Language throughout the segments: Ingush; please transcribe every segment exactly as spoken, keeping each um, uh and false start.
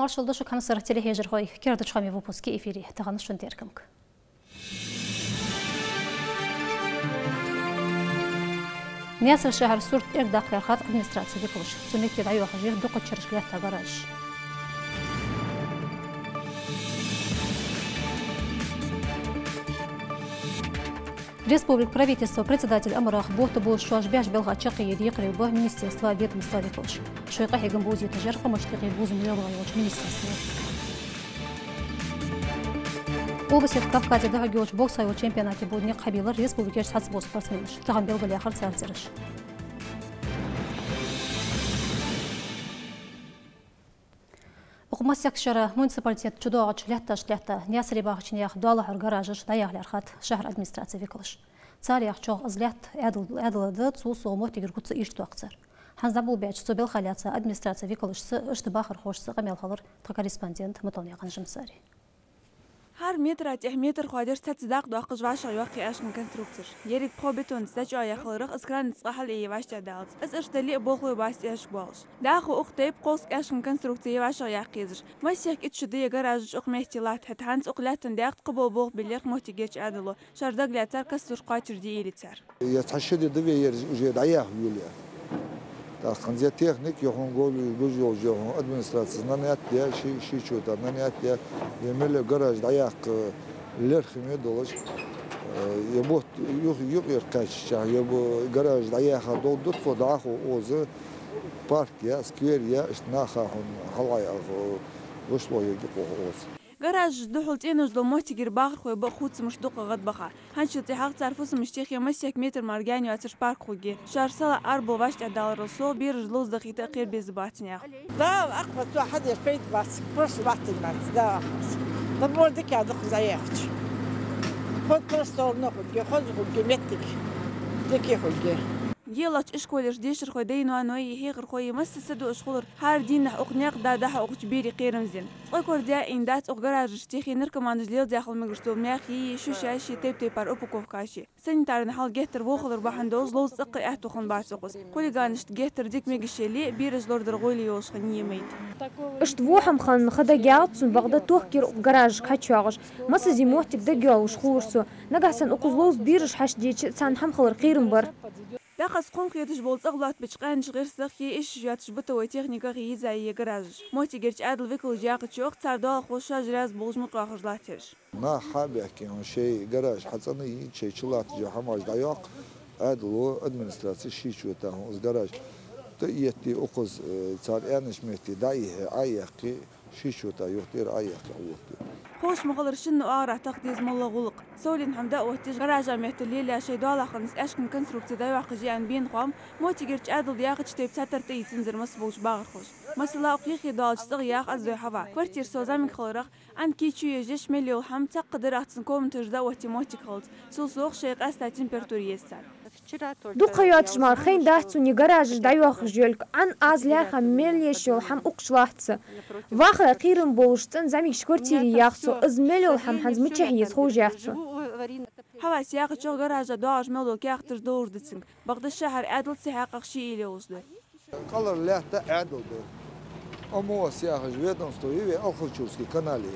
Маршал да шуга, хьамсара телехьежархой. Керда хоамий выпуск я эфире. Тахан шун теркамга: Наьсарен шахьара сурт эргадаккха лаьрхӀад администраце викалаша. Цу метте дӀайоахаш я дукхача шерашка лаьтта гаражаш. Республика Правительства председателя амарах бутт болаш шоаш баьча балха чаккхе е декхарийла ба министерства, ведомства викалаш. Шоай къахьегам бовзийташ яр къамашта юкъе бувзам лелаеш йолча министерстве. Областера Кавказе дӀахьоргйолча бокса йолча чемпионате бодане кхаъ белар республикерча цхьаццабола спортсменаш. Тахан белгалъяьхар цар цӀераш. Укх массехк шера муниципалитета чудоагӀача лаьтташта лаьтта Наьсаре бахача наьха доалахьара гаражаш дӀаяха лаьрхӀад шахьара администраце викалаша. Цар яхачох, из лаьтта Ӏаьдал, Ӏаьдала да, цул совгӀа моттигера куц иштта доаккх цар. ХӀанз дӀаболабаьча цу балха лаьца администраце викалашца, иштта бахархошца къамаьл хилар тха корреспондента Муталнаькъан Жансари. ХӀара метра тӀехьа метр хьадеш цхьацца дакъа доаккхаш вӀашагӀйоаккх аьшкан конструкцеш. Еррига пхьо бетонца дӀачӀоагӀъяь хиларах, из кранца цкъа хьалъайе вӀаштӀехьадалац. Из иштта дале а, болхлой бац тӀехьашка боалаш. ДӀахо укх тайпара кховзткъа аьшкан конструкци я вӀашагӀъяккха езаш. Массехк итт шу да е гаражаш укх метте латта, хӀаьта хӀанз укх лаьттан даькъе кхыбола болх биллар моттигерча Ӏаьдало. Шоаш дагалаьцар кастлуш кхоачашде ийла цар. Е цхьа шу ди да вай ераш уже дӀаяха йолаяь. ТӀаккха хӀанз е техника, е хьона гуллуш гуш йолаш, е хьона администраце нанять яь, ши-, ши чота нанять яь, е мел гараж дӀаяккха лерхӀаме долаш, э, е бутт юх-, юкъера кхаьчача, е бу-, гараж дӀаяха долаш да тхо, дӀахо укхаза парк я, сквер я, иштта наха хьона хьалъяь, э, гӀишло йоагӀа укхаза. Гаражаш духьал цӀенош дола моттигера бахархой ба а, хувцамаш дукха гӀадбаха. ХӀанзчул тӀехьагӀа цар фусамаш техе, массехк метр мара гаьна йоацаш парк хургья. Шоаш села арабовла вӀаштӀехьадаларал совгӀа, бераш ловзадахийта а кхерабеза бац наьха. Да, ахпа цо хьадеш пайда бац, просто латташ бац, да, ахпа. Набор дика дукха заяхача. Ход просторно хургья, хоза хургья моттиг. Дика хургья. Гелача ишколера дешархой, даьй-ноаной, хьехархой, масса са дуаш хулар хӀара дийнахьа укх наькъа да дӀахьокхача берий кхерамза. Цкъа кора даьй да, цкъа гаражаш техе, наркоманаш лелаяь хӀама мегаш дола мехий, шушаш, тайп-тайпара упаковкаш. Санитарни хьал геттара во хилар бахьан долаш ловза цӀаккха аьттув хиннабац укхаза. Хулиганашта геттара дика мегаш яле а, бераш лорадар гӀойле йолаш хиннай е майда. Иштта во хӀама хинна ха дагаяьлац сона, бакъда тохкар укх гаражашка хьачуйоагӀаш. Массаза моттиг дагайоалаш хулар со. Нагахьа санна укхаза ловза бераш хьачудеча, царна хӀама хилар кхерам бар. Дакъа кхоачаш хеташ бола цӀагӀа лоаттабеча къаьнача гӀирсах е ишаш йоацаш бытовой техниках е йиза я гаражаш. Моттигерча Ӏаьдала викалаша яхачох, цар доалахо шоаш раьза болаш мукъа йоахаш латтараш. Наха хьабаьхкача шоай гараж хьацӀенъе, шоай чулатташ йола хӀамаш дӀайоаккх, Ӏаьдало, администраце ши чота хьона из гараж тӀаэтте, укхаза, э, цар аьннача метте дӀа а ихье, Ӏо а яьккхе, ши чота юхатӀера Ӏо а яьккхе, Ӏооттаю. Ховш ма хиллара, шинна оагӀорахьа тахка деза моллагӀа гӀулакх. Совленна хӀама дӀаоттадеш, гаража метте лелаяь шоай доалахьа хинна из аьшкан конструкци дӀайоаккхаш я аьнна бена хоам моттигерча Ӏаьдала яхача тайпара цхьатарра тӀаийцанзар массаболча бахархоша. Масала, укх юхе доаллача цӀагӀа ях Оздой Хьава. Квартира сов зӀамига хиларах, Ӏа кий чуйожаш мел йола хӀама цхьаккха дара цун комнаташ дӀаоттае моттиг хилац, цул совгӀа шоай къаьстта температура еза цар. Дукха ха йоацаш мара хайнадац сона гаражаш дӀайоахаш йолга, Ӏа аз лаьрхӀа мел еш йола хӀама укхаза латт са. Вахара кхерам болаш цӀена зӀамигача квартире ях со, из мел йола хӀама хӀанз мичахьа еза ховш яц сона. Хьавас яхачох, гаража доагӀаш мел дола каьхаташ долаш да цунга, бакъда шахьара Ӏаьдал ца хьакхаш ший уйла йолаш да. Кхалара лаьтта Ӏаьдала да. ОМОС яхаш ведомство я вай, Алхачурский канале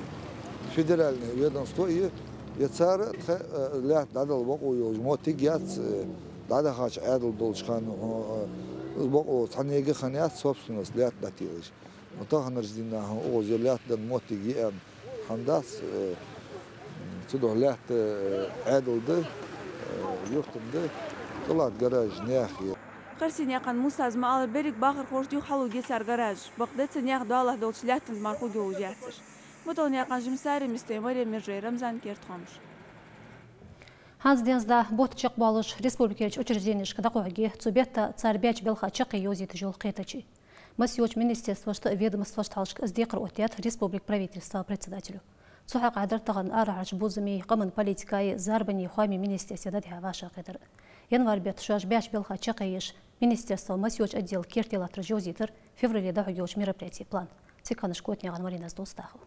федеральное ведомство я, е цар тха, э, лаьтта дӀадала бокъо йолаш моттиг яц, э, дӀадахача Ӏаьдала долча хана, э, бокъо цхьаннега хиннаяц собственность лаьтта дӀателаш. Но таханарча дийнахьа укхаза лаьтта даь моттиг я аьнна хӀама дац, э, цудухьа лаьтта, э, Ӏаьдала да, э, юхтан да, тӀалатта гараж наьха я. Харсенаькъан Мусас ма аллара, берригача бахархошта юха хьалургья цар гаражаш, бакъда цу наьха доалахьа долча лаьттанца мара хургйолаш яц уж. Муталнаькъан Жансари, Мистой Марем, Мержой Рамзан, «Керда хоамаш». ХӀанз денз да бутт чакхбоалаш республикерча учрежденешка дӀакхухьаргья цу бетта цар баьча балха чаккхе йовзийташ йола кхетаче. Масса йолча министерствашта а ведомствашта а хьалхашка из декхар оттадаьд республика правительства председатело. Цу хьакъехьа дар тахан арахьарча бувзамеи, къаман политикаи, зарбанеи, хоамеи министерстве дӀадихьа вӀашагӀкхетар. Январь бетта шоаш баьча балха чаккхе еш, министерства масса йолча отдела керте латтараш йовзийтар феврале дӀахьоргйолча мероприятий план. Цига ханашка Котнаькъан Маринас дувц дӀахо.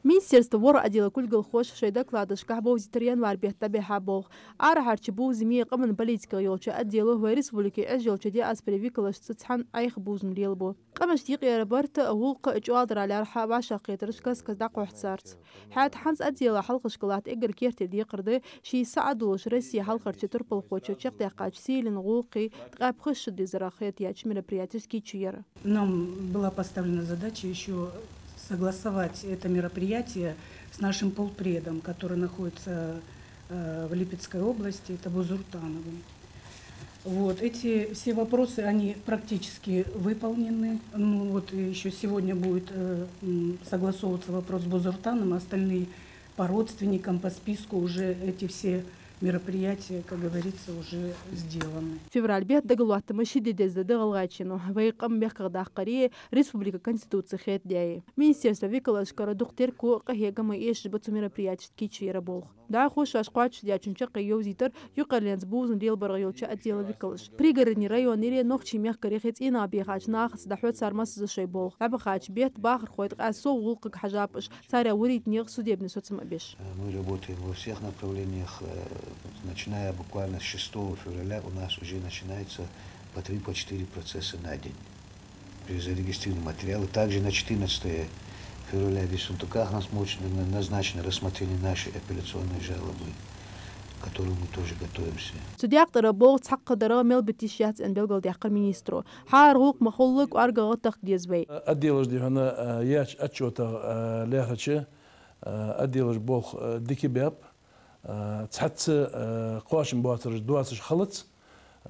Министерства ворхӀ отдела кулгалхоша шоай докладашкахь бовзийтар январь бетта дӀабихьа болх. Арахьарча бувзаме къаман политиках йолча отдела вай республике Ӏеш йолча диаспоре викалашца цхьана Ӏайха бувзам лелабу. Къамашта юкъера барт а, гӀулакх а чӀоагӀдарах лаьрхӀа вӀашагӀкхетараш каст-каста дӀакхухьаргда царца. ХӀаьта хӀанз отдела хьалхашка латта эггара керттера декхар да ший сахьат долаш Россе хьалхарча турпалхочо чакхдаьккхача селен гӀулакхий ткъаь пхи шу дизара хетаяьча мероприятешта кийчо яр. Нам была поставлена задача ещё согласовать это мероприятие с нашим полпредом, который находится, э, в Липецкой области, это Бузуртановым. Вот, эти все вопросы, они практически выполнены. Ну, вот ещё сегодня будет, э, м, согласовываться вопрос с Бузуртаном, а остальные по родственникам, по списку уже эти все мероприятия, как говорится, уже сделаны. Февраль бетта дагалоаттама ши ди деза да ГӀалгӀайчено. Вай къам мехках даккхаре республика Конституце хетадаьд. Министерства викалашкара дукха терко, къахьегам а эшаш ба цу мероприятешта кийчо яра болх. ДӀахо шоаш кхоачашдаьчун чаккхе йовзийтар юкъарлонца бувзам лелабарах йолча отдела викалаш. Пригородни районере, Нохчий мехкаре хи цӀенах бехача нахаца дӀахьо цар массаза шоай болх. ДӀабахача бетта бахархой ткъаь сов гӀулакхага хьежаб уж, царех вурийтнех судебни соцам а беш. Э, мы работаем во всех направлениях, э, начиная буквально с шестого февраля у нас уже начинается по три, по четыре процесса на день. Уже зарегистрированы материалы. Также на четырнадцатое февраля в Ессентуках нас мож-, на-, назначено рассмотрение нашей апелляционной жалобы, к которой мы тоже готовимся. Цу даькъ тӀара болх цхьаккха дарах мел бита йиш яц аьнна белгалдаьккхар министро. ХӀара гӀулакх ма хулла кӀоаргагӀа тахка деза вай. Отделаш дихьана, а, яьча отчётах, а, лаьрхӀача, а, отделаш болх, а, дика баьб. А, цхьацца, а, кхоачам боацараш доацаш хилац,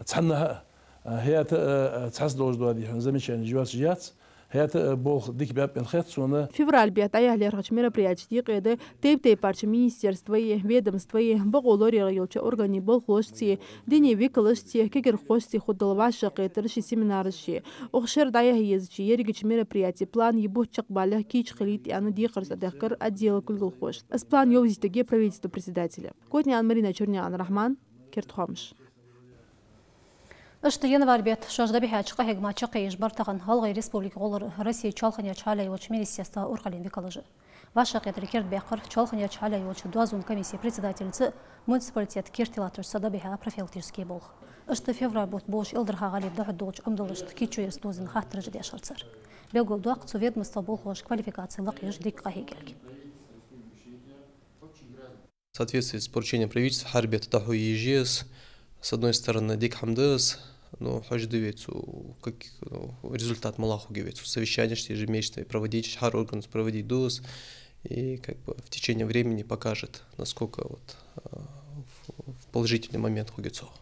цхьаннахьа а, а, хӀаьта а, а, цхьацца долаш дола дихьана замечанеш йоацаш яц, хӀаьта а, а, болх дика баьб аьнна хет сона. Февраль бетта дӀаяхьа лаьрхӀача мероприятешта юкъе да тайп-тайпарча министерствеи, ведомствеи, бокъо лораеш йолча органий болхлошцеи, дини викалашцеи, кагирхошцеи хургдола вӀашагӀкхетараши семинараши. Укх шера дӀаяхьа езача ерригача мероприятий план е бутт чакхбаллалехь кийча хилийта аьнна декхараш дӀадехкар отдела кулгалхошта. Из план йовзийтаргья правительства председателе. Котанаькъан Марина, Чурнаькъан Рахьман, «Керда хоамаш». Иштта январь бетта шоаш дӀабихьача къахьегама чаккхе еш бар тахан ГӀалгӀай Республика гӀолла Россе чоалхане йолча хьале йолча министерства урхален викалаш а. ВӀашагӀкхетар керда баьккхар чоалхане йолча хьале йолча доазон комиссе председательца, муниципалитета керте латташ са дӀабихьа профилактически болх. Иштта февраль бутт болаш Эльдарха-ГӀалий дӀахьоргдолча Ӏомадаллашта кийчо еза дувзаденна хаттараш а деш хилар цар. Белгалдоаккх, цу ведомства болхлоша квалификаци лакхъеш дика къахьийга. В соответствии с поручением правительства, хӀара бетта дӀахьо еза я из, с одной стороны, дика хӀама да из, но хьожаргда вай цу, как, ну, результат малагӀа хургья вай цу, совещанеш ежемесячные проводить, хӀара органаца проводить ду из, и как бы в течение времени покажет, насколько вот, а, в, в положительный момент хургья цох.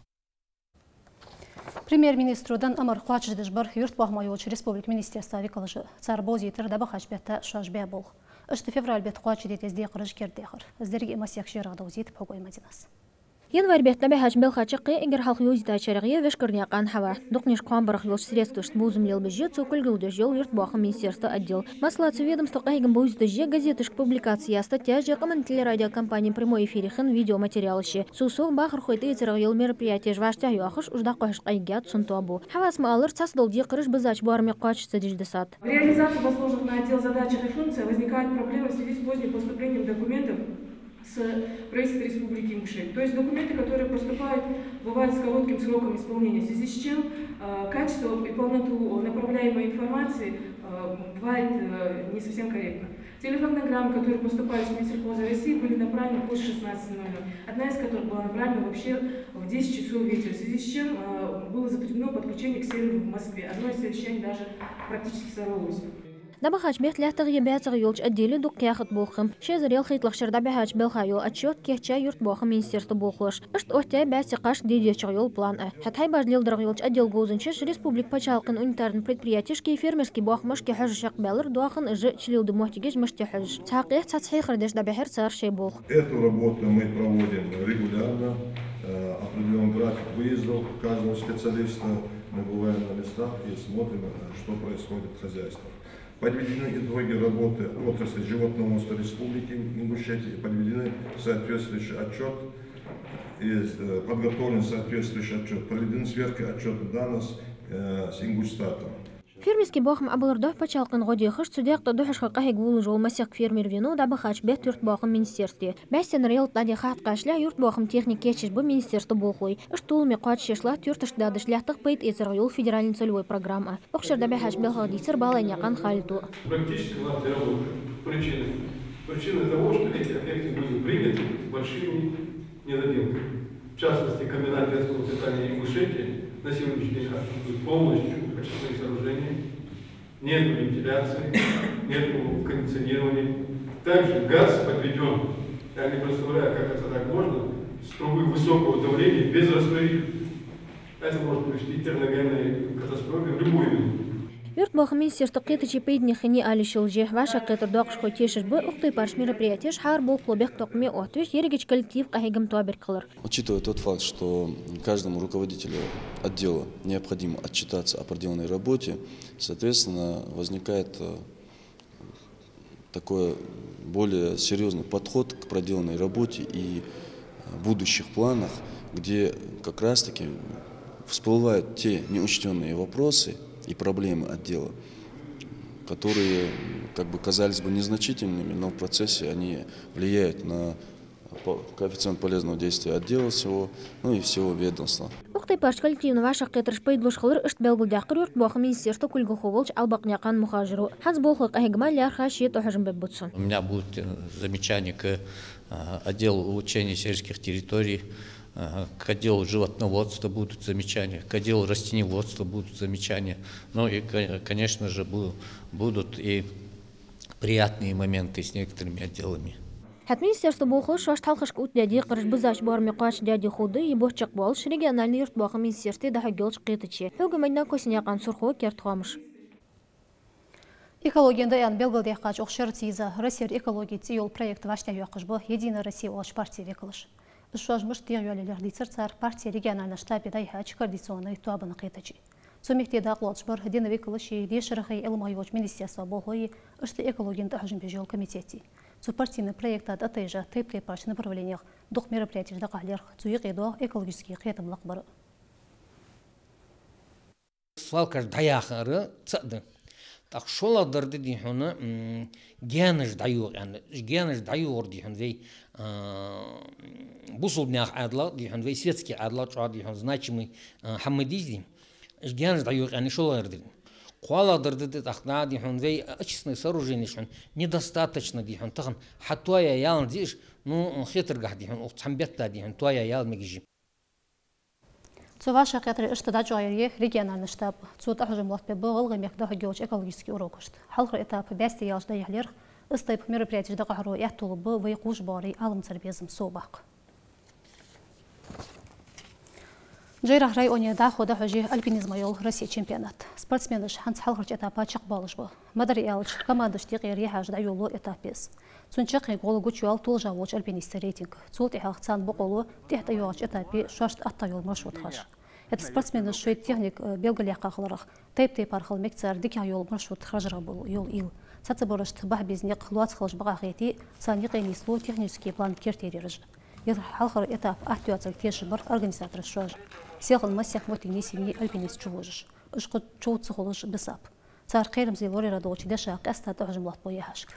Премьер-министро даь амар кхоачашдеш бар юртбоахама йолча республика министерства викалаш а. Цар бовзийтар дӀабахача бетта шоаш баь болх. Иштта февраль бетта кхоачашде деза декхараш кердадаьхар. Из деррига а массехк шерагӀа довзийт Пхьогой Мадинас. Январь бетта дӀабихьача балха чаккхе эггара хьалха йовзийтачарех я Вешкарнаькъан Хьава. Дукханешка хоам барах йолча средствашца бувзам лелабеш я цо кулгалдеш йола юртбоахама министерства отдел. Масала, цу ведомства къахьегам бовзийташ я газеташка публикацеш, статьяш, къаман телерадиокомпане прямой эфире хинна видеоматериалаш. Цул совгӀа бахархой тӀаэцарах йола мероприятеш вӀаштӀехьа йоахаш, уж дӀакхухьаш къахьийгад цун тоабо. Хьавас ма аллара, цхьацца дола декхараш бизача боараме кхоачаш ца деш дисад. В реализации возложенных на отдел задач и функций возникают проблемы в связи с поздним поступлением документов с правительства Республики Ингушетия. То есть документы, которые поступают, бывают с коротким сроком исполнения, в связи с чем, э, качество и полноту направляемой информации, э, бывает, э, не совсем корректно. Телефонограммы, которые поступали с Минсельхоза России, были направлены после шестнадцати ноль ноль. Одна из которых была направлена вообще в десять часов вечера, в связи с чем, э, было затруднено подключение к серверу в Москве. Одно из совещаний даже практически сорвалось. ДӀабахача бетта лаьттагӀа е баьцагӀа йолча отделе дукха каьхат болх хиннаб. Ши эзар ялхайттлагӀча шера дӀабихьача балха йола отчёт кийчъяьй юртбоахама министерства болхлоша. Иштта оттаяьй баьцеи кхаьчеи дийдечох йола план а. ХӀаьта хьайбаш леладарах йолча отдела говзанчаша республика паччахьалкхен унитарни предприятешкеи фермерски боахамашкеи хьожаш чакхбаьлар, доахан уж чилеладу моттигаш мишта я хьожаш. Цхьа кхы цхьацца хьехар деш дӀабихьар цар шоай болх. Эту работу мы проводим регулярно, э, определён график выездов каждого специалиста. Мы бываем на местах и смотрим, э, что происходит в хозяйствах. Подведены итоги работы отрасли животноводства Республики Ингушетия и подведены соответствующий отчёт, и, э, подготовлен соответствующий отчёт, проведены сверки отчёта данных, э, с Ингушстатом. Фермерски боахам Ӏобалар духьа паччахьалкхен гӀо дехаш, цу даькъе духьашха къахьега волаш вола масех фермер венав дӀабахача бетта юртбоахама министерстве. Баьстенара ялат дӀадихьа хатта кхаьчалехь, юртбоахама техника кийчъеш ба министерства болхлой. Иштта толаме кхоачашъеш латт юрташка дадаш лаьттах пайда эцарах йола федеральни целевой программа. Укх шера дӀабихьача белхах дийцар Балайнаькъан Халида. Практически у нас не работает. Причины. Причины того, что эти объекты были приняты с большими недоделками. В частности, комбинат детского питания Ингушетии на сегодняшний день отсутствуют полностью очистные сооружения, нет вентиляции, нет кондиционирования. Также газ подведен. Я не представляю, как это так можно, с трубы высокого давления без распределителя. Это может привести к техногенной катастрофе в любую минуту. Юртбоахама министерства кхетаче пайдане хиннай ала йиш йолаш я. ВӀашагӀкхетара доакъашхой тешаш ба укх тайпарча мероприятеш хӀара болхло бехктокхаме оттавеш, ерригача коллектива къахьегам тоабергхилар. Учитывая тот факт, что каждому руководителю отдела необходимо отчитаться о проделанной работе, соответственно, возникает э, такой более серьёзный подход к проделанной работе и э, будущих планах, где как раз-таки всплывают те неучтённые вопросы и проблемы отдела, которые как бы казались бы незначительными, но в процессе они влияют на по- коэффициент полезного действия отдела всего, ну и всего ведомства. Укх тайпарча коллективни вӀашагӀкхетараш пайдалуш хилар иштта белгалдаьккхар юртбоахама министерства кулгалхо волча Ӏалбакънаькъан Мухажира. ХӀанз болхлой къахьегама лаьрхӀа ший тӀахьожам бергба цо. У меня будут э, замечания к э, отделу улучшения сельских территорий, э, к отделу животноводства будут замечания, к отделу растениеводства будут замечания. Ну и, ко- конечно же, бу- будут и приятные моменты с некоторыми отделами. ХӀаьта министерства болхлоша шоашта хьалхашка оттадаь декхараш бизача боараме кхоачашдаьдий ховргда из бутт чакхбоалаш региональни юртбоахама министерстве дӀахьоргйолча кхетаче. Хьога Майдна Косанаькъан, Сурхо, Керда хоамаш. Экологен даьна белгалдаьккхача укх шера цига Россера экологи цӀи йола проект вӀаштӀехьайоаккхаш ба «Единая Россия» оалача парте векалаш. Из шоаш мишта дегӀайоалаелар дийцар цар парте региональни штабе дӀайихьача координационни тоабан кхетаче. Цу метте дакъа лоацаш бар дина векалаши, дешарахи, Ӏилмахи йолча министерства болхлойи, иштта экологена тӀахьожам беш йола комитети. Цу партийна проекта тӀатайжа тайп-тайпарча направленех дукха мероприятеш дӀакхахьа лаьрхӀа, цу юкъе доагӀа экологически кхетам лакхбар. Свалкаш дӀаяхар цаӀ да. ТӀаккха шоллагӀдар да, дий хьона, м, гаьнаш дӀайоагӀа аьнна. Уж гаьнаш дӀайоагӀар, дий хьона, вай, а, бусалба наьха Ӏаьдалах, дий хьона, вай светски Ӏаьдалах чӀоагӀа, дий хьона, значимый, а, хӀама дий из, дий. Уж гаьнаш дӀайоагӀа аьнна шоллагӀдар да. КхоалагӀдар да, да, тӀаккха, дий хьона, вай очистные сооруженеш, дий хьона, недостаточно, дий хьона, тахан хьатоаяь яланза я уж, ну, хетаргахьа, дий хьона, укх цхьан бетта, дий хьона, тоаяь яла мегаш я. Цу вӀашагӀкхетаре иштта дӀачӀоагӀъяьр я региональни штаб. Цо тӀахьожам лоаттабергба ГӀалгӀай мехка дӀахьоргйолча экологически урокашта. Хьалхара этап баьстеи ялаши дӀайихьа лаьрхӀа, из тайпа мероприятеш дӀакхахьаро аьттув лургба вай кхувш боагӀарий Ӏаламцара безам совбаккха. Джейрахь районе дӀахо дӀахьош я альпинизма йола Россе чемпионат. Спортсменаш хӀанз хьалхарча этапа чакхбоалаш ба. Ма дарра аьлча, командашта юкъера яхьаш дӀайолалу этап я из. Цун чаккхе гӀолла гучайоал толашагӀа волча альпинистий рейтинг. Цул тӀехьагӀа царна бокъо лу тӀехьа тӀайоагӀача этапе шоашта аттагӀа йола маршрут хьажа. ХӀаьта спортсменаш шоай техника, э, белгалъяьккха хиларах, тайп-тайпара хила мег цар дикагӀа йола маршрут хержаргбола йола уйла. Цхьаццабарашта бахьа беза никъ лоаца хилча бакъахьа хетий, царна юкъе нийслу технически план кертераш. Ер хьалхара этап атта йоацилга тешаш бар организатораш шоаш. Селхан масех моттиг нийсъеннай альпинист чувожаш. Уж кхы чов ца хулаш бисаб. Цар кхерамзле лораяра долча деша къаьстта тӀахьожам лоаттабу яхьашка.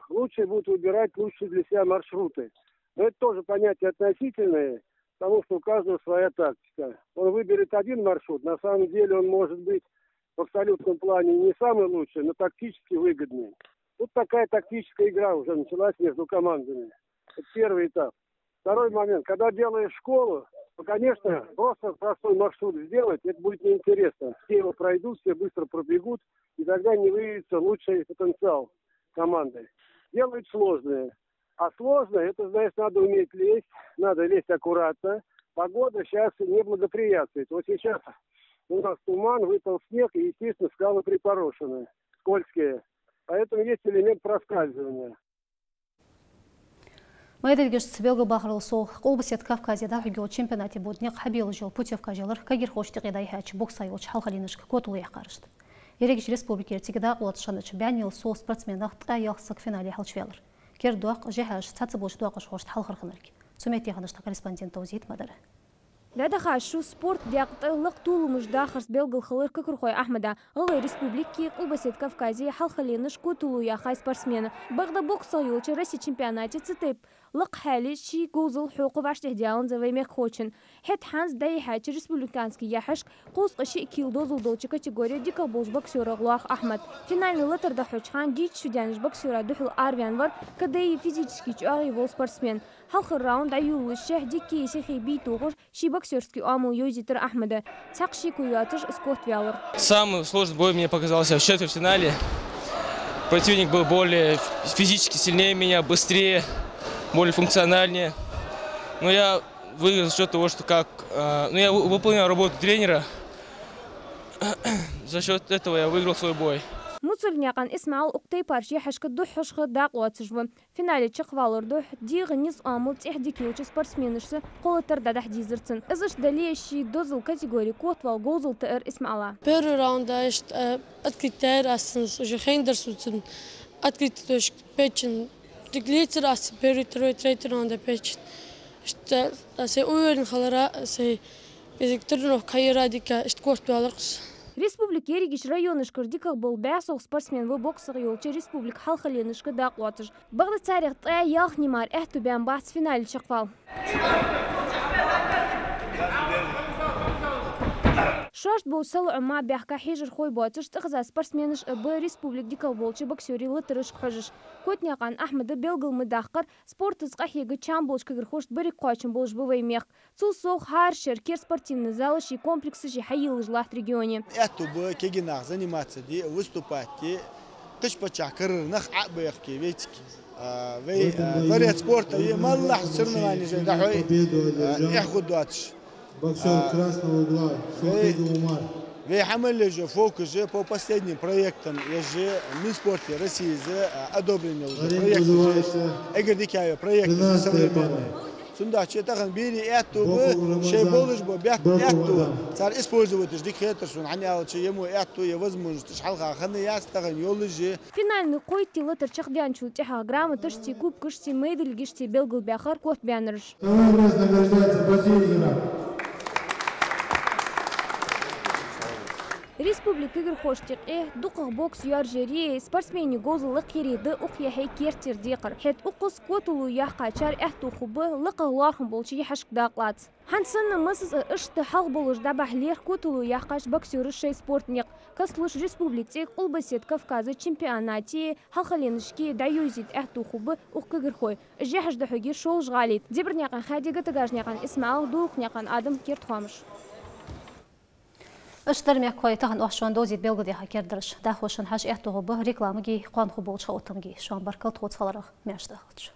Лучше будут выбирать лучшие для себя маршруты. Но это тоже понятие относительное, потому что у каждого своя тактика. Он выберет один маршрут, на самом деле он может быть в абсолютном плане не самый лучший, но тактически выгодный. Тут такая тактическая игра уже началась между командами. Это первый этап. Второй момент. Когда делаешь школу, то, конечно, просто простой маршрут сделать, это будет неинтересно. Все его пройдут, все быстро пробегут, и тогда не выявится лучший потенциал команды. Делают сложные. А сложное, это, знаешь, надо уметь лезть, надо лезть аккуратно. Погода сейчас не благоприятствует. Вот сейчас у нас туман, выпал снег, и, естественно, скалы припорошены, скользкие. Поэтому есть элемент проскальзывания. Майдилгаш белгалбахарал совгӀа, Къулбаседа Кавказе дӀахьоргйолча чемпионате бода никъ хьабийллаш йола путевкаш ялар кагирхошта юкъе дӀайихьача бокса йолча хьалхаренашка котало яьккхарашта. Ерригача республикера цига дакъа лоацаш хиннача бӀаьннел совгӀа спортсменех ткъаь ялх саг финале хьалчуваьлар. Кердадоаккх жихьаш цхьаццаболча доакъашхошта хьалхара хиннилга. Цу метте хиннача тха корреспондента довзийт ма дарра. ДӀадахача шера спорта декъе тӀа лакха толамаш дахарца белгалхилар Кагирхой Ахьмада, ГӀалгӀай Республикеи Къулбаседа Кавказеи хьалхале еннача котало яьха спортсмена. Бакъда боксах йолча Россе чемпионате цу тайпа лакха хьале ший говзал хьокха вӀаштӀехьадаьннад вай мехкахочун. ХӀаьта хӀанз дӀайихьача республикански яхьашка кхузткъеи ши кила дозал долча категоре дикагӀа болча боксерах лоархӀ Ахьмад. Финальни латар дӀахьоча хана дийца шу даьннача боксера духьал араваьнна вар кадайи физически чӀоагӀеи вола спортсмен. Хьалхара раунд дӀайолалуш шехь дикеи сихеи бий тохаш, ший боксерски оамал йовзийтар Ахьмада. Цхьаккха шеко йоацаш из котваьлар. Самый сложный бой мне показался в четвертьфинале. Противник был более физически сильнее меня, быстрее, более функциональнее. Но я выиграл за счёт того, что как, э, ну, я вы-, выполнял работу тренера. За счёт этого я выиграл свой бой. Муцольгнаькъан ИсмаӀал укх тайпарча яхьашка духхьашха дакъа лоацаш ва. Финале чакхвалар духьа дегӀа низ оамал тӀехдика йолча спортсменашца кхоллатар дӀадахьа дезар цунна. Из иштта дале а, ший дозала категоре котвала говзал таар ИсмаӀала. Первый раунд, а, иштта, а, открыть яьр аз цунца, уже хайнадар сона цун открытый точка печень. Дика лецар аз цун первый, второй, третий раунда печень. Иштта, а, сай уверен хилара, сай из тренировка хьаера дика, иштта котваьлар-кх со. Республика ерригача районашкара дикагӀа бола бӀаь совгӀа спортсмен ва боксах йолча республика хьалхале еннача дакъа лоацаш. Бакъда царех ткъаь ялхне мара аьттув баьннабац финале чакхвала. Шоашта болча салоӀа мара баьхка хьежархой боацаш, цӀихеза спортсменаш а ба республика дикагӀа болча боксерий латарашка хьожаш. Котнаькъан Ахьмада белгал ма даккхара, спортаца къахьега чам болча кагирхошта берригаш кхоачам болаш ба вай мехка. Цул совгӀа, хӀара шера керда спортивни залаши комплексаши хьайийллаш латт регионе. Аьттув ба кагий нах заниматься де, выступать де, кхыча паччахьа карара нах Ӏобаьхке вайцига. А, вай, а, дворец спорта е моллагӀа соревнованеш вай дӀахьой, а, эхь хургдоацаш. Боксёр красного угла, Султыгов Умар. Вай хьамаллежа фокус же по последним проектам, еже Минспорте России за, а, одобрение уже проект уже. Эггара дикагӀа проект уже современный. Цудухьа тахан берий аьттув ба, шоай болаш ба бехк аьттув, цар использовать деш дика хетар сона, хӀана аьлча, е мо аьттув, е возможность хьалха хинна яц, тахан йолаш я. Финальни кхойтта латар чакхдаьнначул тӀехьагӀа грамоташцеи кубкашцеи медальгашцеи белгалбаьхар котбаьннараш. Второе место награждается Базиев Зураб. Республика кагирхошта юкъе дукхагӀа бокс йоаржаяри, спортсмений говзал лакхъяри да укх яхье керттера декхар. ХӀаьта укхаза котало яьккхачар аьттув хургба лакхагӀа лоархӀам болча яхьашка дакъа лаца. ХӀанз санна массаза а иштта хьалха болаш дӀабахьа лерхӀ котало яьккхача боксераша шоай спорта никъ. Кастлуш республикацеи Къулбаседа Кавказа чемпионатеи хьалхале енначеи дӀайовзийта аьттув хургба укх кагирхой. Яхьаш дӀахьоргья шоллагӀа гӀалий тӀа. Дебарнаькъан Хади, Гатагажнаькъан ИсмаӀал, Дулухнаькъан Адам, Керда хоамаш. Иштта дар, мехкахой, тахан оаха шоана довзийта белгалдаьха кердадараш. ДӀахо шун хьажа аьттув хургба рекламагеи кхоана хургболча хаоттамагеи. Шоана баркал тхоца хиларах. Маьрша дахалда шо.